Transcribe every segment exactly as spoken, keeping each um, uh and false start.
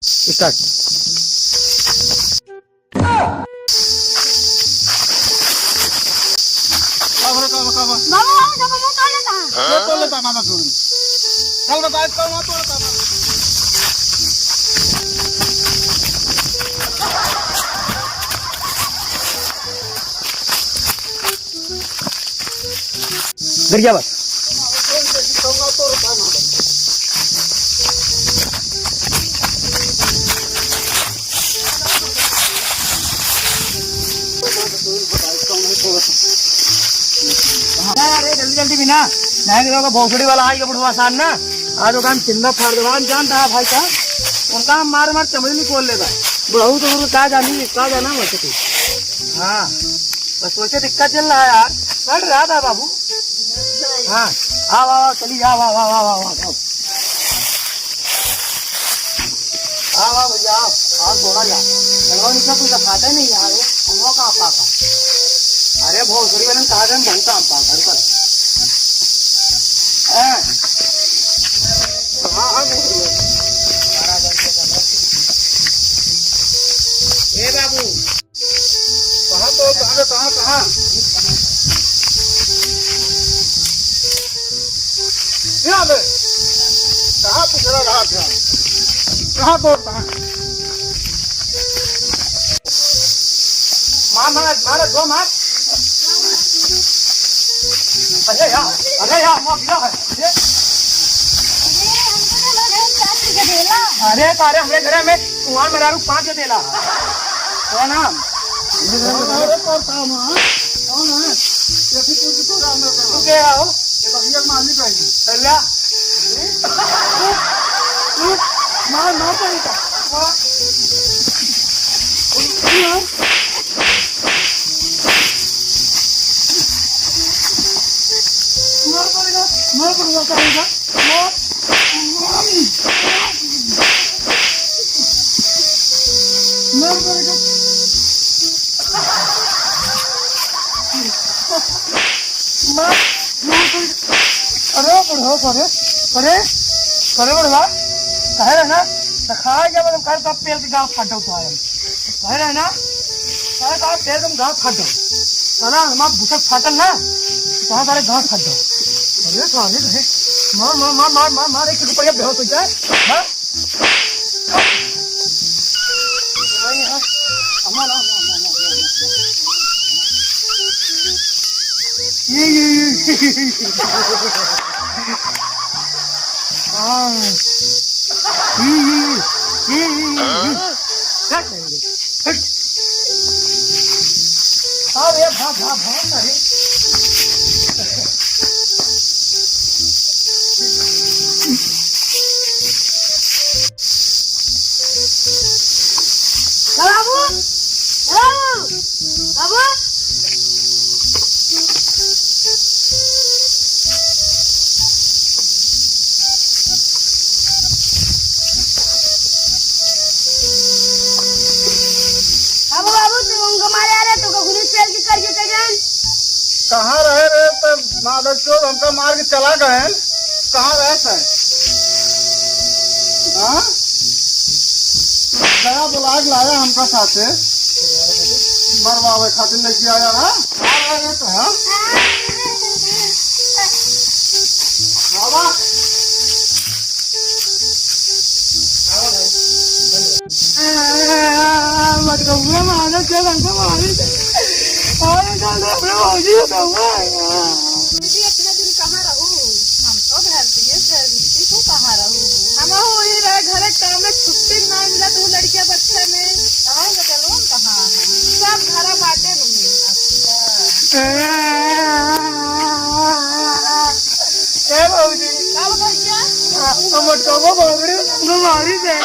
स्टार्ट। बाबा, बाबा, बाबा। बाबा, बाबा, बाबा, मुंह तोड़ लेता है। ये तोड़ लेता है, मामा, तोड़। चल, बता, इसका मुंह तोड़ लेता है, मामा। गरिया बस। अरे जल्दी जल्दी भी ना, नहीं तो भोसड़ी वाला आएगा बुढ़वा सान ना, आज ओका हम चिन्ना फाड़ देबा, हम जानता है भाई का, उनका हम मार मार चमड़ी निकोल लेबा। बुढ़ऊ तो उनको का जानी, का जाना वैसे तू। हाँ, बस वैसे दिक्कत चल रहा है यार, बढ़ रहा था बाबू। हाँ, आओ, आओ, आओ, चलिए, आओ, आओ, आओ, आओ, आओ, आओ। आओ, आओ भैया, आओ, आओ, थोड़ा जा। चलो, इनका कोई दिखाता ही नहीं यार, वो, हम लोग कहाँ पाता? अरे, भोसड़ी वाले ने कहा था, हम बहुत काम पाता, रुको। हाँ। हाँ, हाँ, भोसड़ी वाले। ए बाबू, कहाँ दौड़, कहाँ, कहाँ, कहाँ? यहाँ पे। कहाँ पिछड़ा रहा था? कहाँ दौड़, कहाँ? मार, मार, मार, दो मार। अरे यार, अरे यार, मार दिया है। अरे, अरे, हमको तो लगे हम चार के देला। अरे, तो अरे, हमरे घरे में कुंवार मेहरारू पाँच गो देला। प्रणाम। अरे, प्रणाम, हाँ। कौन है? ये भी कुछ तो काम नहीं कर रहा। तू क्या हो? ये बगिया के मालिक है। चल जा। मार, मार पड़ेगा। मार। मार पड़ेगा, मार पड़ेगा, पड़ेगा। मार। मार पड़ेगा। मार, मार पड़ेगा। अरे बुढ़ो, अरे, अरे, अरे बुढ़वा, कहे रहे ना, दिखाए जब हम कल का पेल के गाँव फाटो तो आए। कहे रहे ना, साला साला पेड़ कम गाँव फाट दो। साला हमार बुसक फाटल ना, तो कहाँ सारे गाँव फाट दो। अरे साले रे, मार, मार, मार, एक रुपया बेहोश हो जाए। हाँ? अरे यार, अम्मा ना, अम्मा, अम्मा, अम्मा, अम्मा। ये, ये, ये। हाँ। ये, ये, ये, ये, ये, ये। हट। अरे, भाग, भाग, भाग, अरे। बाबू, बाबू, बाबू। बाबू, बाबू, तू हमको मारे आ रहे, तू को गुरु सेल की करके कह जान। कहाँ रहे रे, तो माधव चोर हमका मार के चला गए। कहाँ रहे थे? हाँ? गया बुला के लाया हमका साथे। मरवावे खातिर लेके आया, हाँ? आ रहे तो, हाँ? बाबा। आ, मत कहूँगा, मानो क्या लंका मारी। अरे, दादा, अपने भौजी को कहूँगा। दीदी, इतना दिन कहाँ रहू? हम तो घर दिए service, तू कहाँ रहू? हम वही रहे, घरे काम में छुट्टी ना मिला, तू लड़किया बच्चा में। कहाँ का चलो, हम कहाँ हैं? सब घरा बाटे नहीं। अच्छा। ए भौजी। का भौजी? आ, हम टोबो बाबरे, हम मारी दे।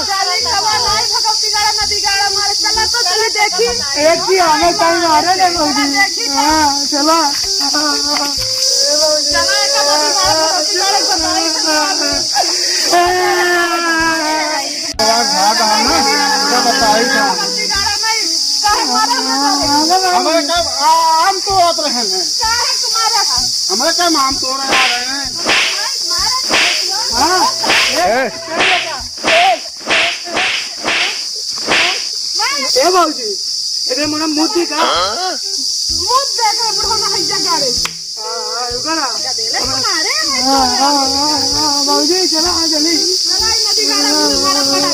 चली, कबा लाई भगवती गाड़ा, नदी गाड़ा मारे, चला तो चली देखी। एक ही आने टाइम आ रहे हैं भौजी। हाँ, चला। चला, एक बार नदी गाड़ा, भगवती गाड़ा बताई। घाट है ना, क्या बताई था? हमारे क्या आम तो आत रहे हैं। हमारे क्या आम तोड़े आ रहे हैं? हाँ। ए। बाबूजी, एकरे मोरा मुंह दी का? मुंह देख रे बुढ़ौना, हैजा गाड़े। हाँ, हाँ, रुका ना। हैजा दे ले तुम्हारे। हाँ, हाँ, हाँ, हाँ, बाबूजी, चला, आ जल्दी। चला, ई नदी गाड़ा, तू मारा पड़ा।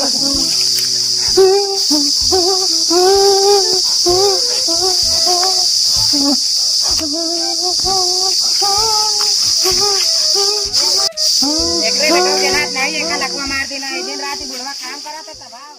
एकरे बेटा के लात नाही, एका लकवा मार देना, एक दिन रात ही बुढ़वा काम करा था तब।